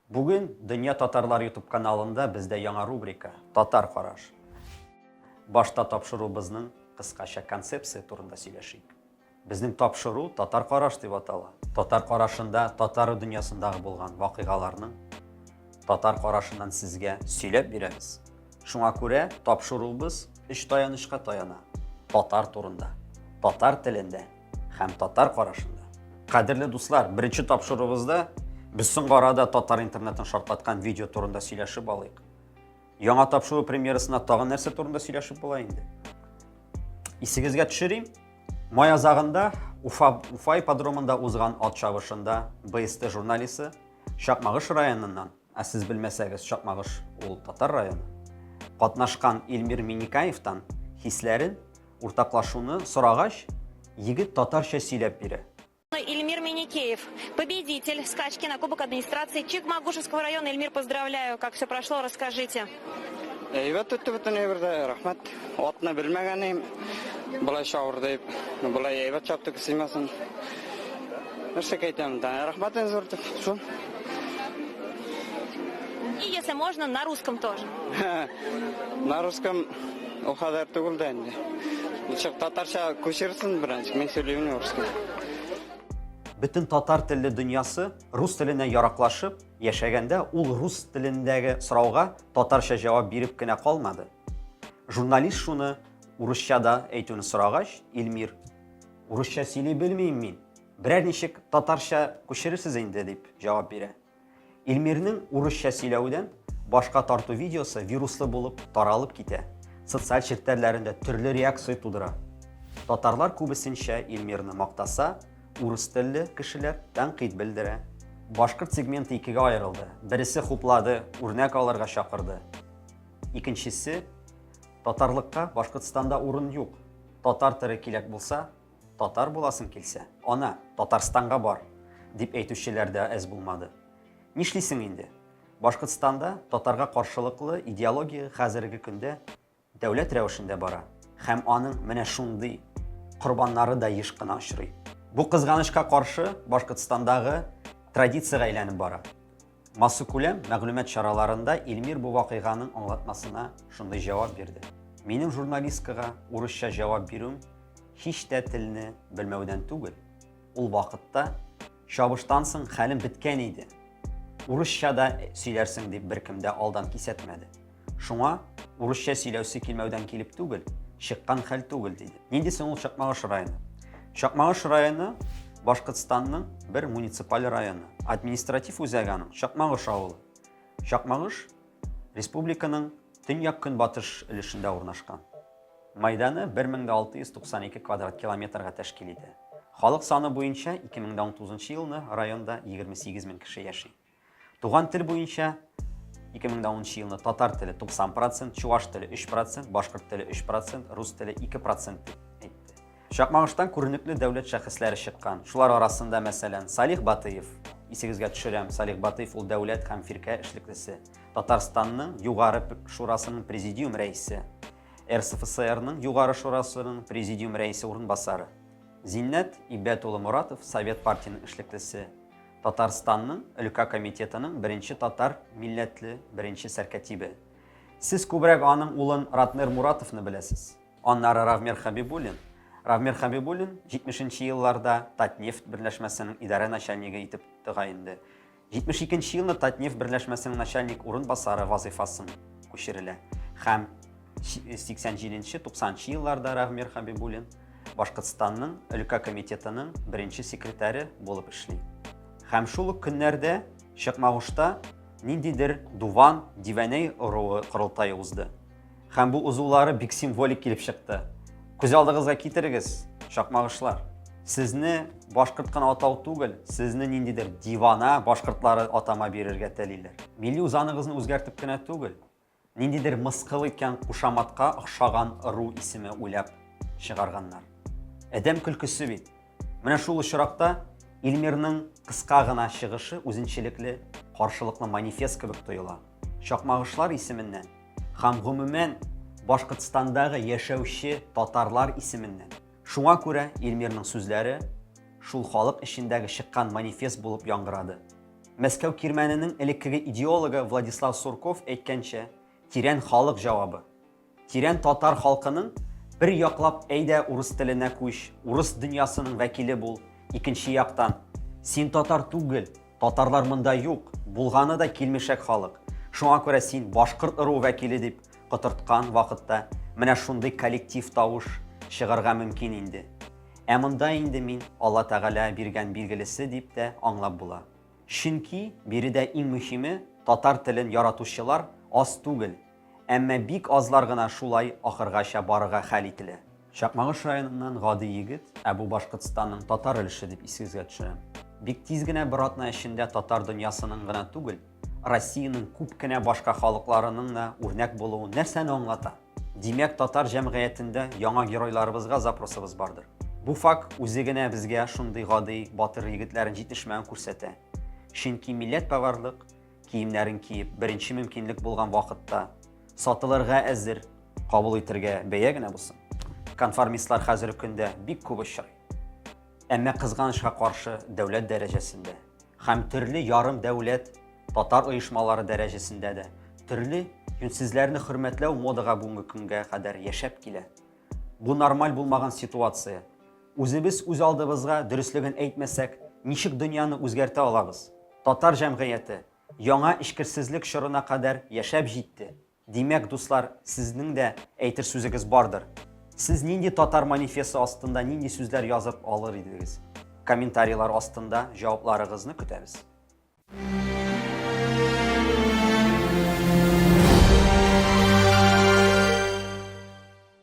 Бүген Дөнья татарлар YouTube каналында бездә яңа рубрика Татар караш. Башта тапшыруыбызның кыскача концепция турында сөйләшик. Безнең тапшыру Татар караш дип атала. Татар карашында татар дөньясындагы булган вакыйгаларның татар карашыннан сезгә сөйләп бирәбез. Шуңа күрә тапшыруыбыз өч таянычка таяна. Татар турында, татар телендә һәм татар карашында. Кадерле дуслар, беренче тапшыруыбызда без соңгы арада татар интернетын шартлаткан видео турында сөйләшеп алыйк. Яңа тапшыру премьерасына тагын нәрсә турында сөйләшеп була инде? Исегезгә төшерим, май азагында Уфа, Уфа ипподромында узган ат чабышында БСТ журналисты Чакмагыш районыннан, ә сез белмәсәгез, Чакмагыш ул татар районы, катнашкан Илмир Миникаевтан хисләрен уртаклашуны сорагач, егет татарча сөйләп бирә. Ильмир Миникеев, победитель скачки на Кубок администрации Чекмагушевского района. Ильмир, поздравляю, как все прошло, расскажите. Әйбәт үтте бөтен әйбер дә, рәхмәт. Атны белмәгән идем. Болай чабыр дип, болай әйбәт чапты кысыймасын. Нәрсә әйтәм, да, рәхмәт инде зур дип, шул. И если можно, на русском тоже. На русском ул кадәр түгел дә инде. Ничек татарча күчерсен беренче, мин сөйлим русский. Бөтен татар телле дөньясы рус теленә яраклашып яшәгәндә, ул рус телендәге сорауга татарча җавап биреп кенә калмады. Журналист шуны урысча да әйтүне сорагач, Илмир, урысча сөйли белмим мин, берәр ничек татарча күчерерсез инде, дип җавап бирә. Илмирнең урысча сөйләүдән башка тарту видеосы вируслы булып таралып китә, социаль челтәрләрендә төрле реакция тудыра. Татарлар күбесенчә Илмирны мактаса, урыс телле кешеләр тәнкыйть белдерә. Башкорт сегменты икегә аерылды. Бересе хуплады, үрнәк алырга чакырды. Икенчесе, татарлыкка Башкортстанда урын юк. Татар тере киләк булса, Татар буласың килсә, ана, Татарстанга бар, дип әйтүчеләр дә әз булмады. Нишлисең инде? Башкортстанда татарга каршылыклы идеология хәзерге көндә дәүләт рәвешендә бара һәм аның менә шундый корбаннары да еш кына очрый. Бу кызганычка каршы Башкортстандагы традициягә әйләнеп бара. Массакүләм мәгълүмат чараларында Илмир бу вакыйганың аңлатмасына шундый җавап бирде. Минем журналисткага урысча җавап бирүем һич тә телне белмәүдән түгел. Ул вакытта чабыштан соң хәлем беткән иде. Урысча да сөйләрсең дип беркем дә алдан кисәтмәде. Шуңа урысча сөйләүсе килмәүдән килеп түгел, чыккан хәл түгел, диде. Нинди соң ул Чакмагыш районы? Чакмагыш районы Башкортстанның бер муниципаль районы. Административ үзәге аның Чакмагыш авылы. Чакмагыш республиканың төньяк-көнбатыш өлешендә урнашкан. Майданы 1692 квадрат километрга тәшкил итә. Халык саны буенча 2019 елны районда 28 мең кеше яши. Туган тел буенча 2010 елны татар теле 90%, чуваш теле 3%, башкорт теле 3%, рус теле 2% дип әйтте. Чакмагыштан күренекле дәүләт шәхесләре чыккан. Шулар арасында, мәсәлән, Салих Батыев. Исегезгә төшерәм, Салих Батыев ул дәүләт һәм фиркә эшлеклесе. Татарстанның Югары шурасының президиум рәисе. РСФСРның Югары шурасының президиум рәисе урынбасары. Зиннәт Ибәт улы Моратов, Совет партиянең эшлеклесе. Татарстанның өлкә комитетының беренче татар милләтле беренче сәркәтибе. Сез күбрәк аның улын Ратмир Муратовны беләсез. Аннары Равмир Хәбибуллин. Равмир Хәбибуллин 70 нче елларда Татнефть берләшмәсенең идарә начальнигы итеп тәгаенде. 72 нче елны Татнефть берләшмәсенең начальник урынбасары вазыйфасын күчерелә. Һәм 87-90 елларда Равмир Хәбибуллин Башкортстанның өлкә комитетының беренче секретаре булып эшли. Һәм шул ук көннәрдә Чакмагышта ниндидер Дуван Дивәнәй ыруы корылтае узды. Һәм бу узулары бик символик килеп чыкты. Күз алдыгызга китерегез, чакмагышлар. Сезне башкорт кына атау түгел, сезне ниндидер дивана башкортлары атама бирергә телиләр. Милли үзаныгызны үзгәртеп кенә түгел, ниндидер мыскыл иткән кушаматка охшаган ыру исеме уйлап чыгарганнар. Адәм көлкесе бит. Менә шул очракта Илмирның кыска гына чыгышы үзенчәлекле, каршылыклы манифест кебек тоела. Чакмагышлар исеменнән һәм гомумән Башкортстандагы яшәүче татарлар исеменнән. Шуңа күрә Илмирның сүзләре шул халык эчендәге чыккан манифест булып яңгырады. Мәскәү кирмәненең элеккеге идеологы Владислав Сурков әйткәнчә, тирән халык җавабы. Тирән татар халкының бер яклап әйдә урыс теленә күч, урыс дөньясының вәкиле бул, икенче яктан, син татар түгел, татарлар монда юк, булганы да килмешәк халык, шуңа күрә син башкорт ыруы вәкиле дип котырткан вакытта менә шундый коллектив тавыш чыгарга мөмкин инде. Ә монда инде мин Алла Тәгалә биргән билгелесе дип тә аңлап була. Чөнки биредә иң мөһиме, татар телен яратучылар аз түгел, әмма бик азлар гына шулай ахыргача барырга хәл ителә. Чакмагыш районыннан гади егет, ә бу Башкортстанның татар өлеше дип исегезгә төшерәм, бик тиз генә бер атна эчендә татар дөньясының гына түгел, Россиянең күп кенә башка халыкларының да үрнәк булуы нәрсәне аңлата? Димәк, татар җәмгыятендә яңа геройларыбызга запросыбыз бардыр. Бу факт үзе генә безгә шундый гади батыр егетләрен җитешмәвен күрсәтә. Чөнки милләтпәрварлык киемнәрен киеп, беренче мөмкинлек булган вакытта сатылырга әзер, кабул итергә бәя генә булсын. Конформистлар хәзерге көндә бик күп очрый. Әмма кызганычка каршы дәүләт дәрәҗәсендә һәм төрле ярым дәүләт татар оешмалары дәрәҗәсендә дә төрле юньсезләрне хөрмәтләү модага бүгенге көнгә кадәр яшәп килә. Бу нормаль булмаган ситуация. Үзебез үз алдыбызга дөреслеген әйтмәсәк, ничек дөньяны үзгәртә алабыз? Татар җәмгыяте яңа эчкерсезлек чорына кадәр яшәп җитте. Димәк, дуслар, сезнең дә әйтер сүзегез бардыр. Сез нинди татар манифесты астында нинди сүзләр язып алыр идегез? Комментарийлар астында җавапларыгызны көтәбез.